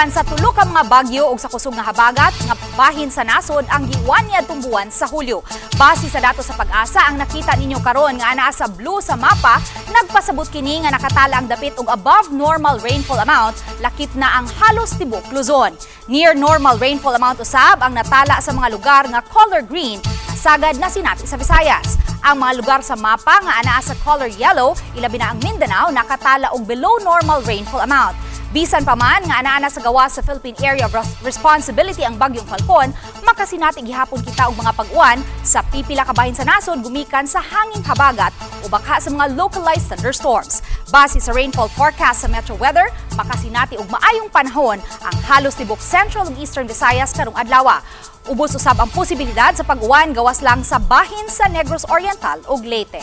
Gikan sa tulo ka mga bagyo og sa kusog nga habagat nga bahin sa nasod ang giuwan niadtong buwan sa Hulyo. Base sa datos sa PAGASA, ang nakita ninyo karon nga anaa sa blue sa mapa, nagpasabot kini nga nakatala ang dapit og above normal rainfall amount, lakip na ang halos tibok Luzon. Near normal rainfall amount usab ang natala sa mga lugar nga color green na sagad na sinati sa Visayas. Ang mga lugar sa mapa nga anaa sa color yellow, ilabi na ang Mindanao, nakatala og below normal rainfall amount. Bisan pa man nga anaa na sa gawas sa Philippine Area of Responsibility ang bagyong Falcon, makasinati gihapon kita og mga pag-uwan sa pipila ka bahin sa nasod gumikan sa hanging habagat o baka sa mga localized thunderstorms. Base sa rainfall forecast sa Metro Weather, makasinati og maayong panahon ang halos tibok Central ug Eastern Visayas karong adlaw. Ubos usab ang posibilidad sa pag-uwan gawas lang sa bahin sa Negros Oriental ug Leyte.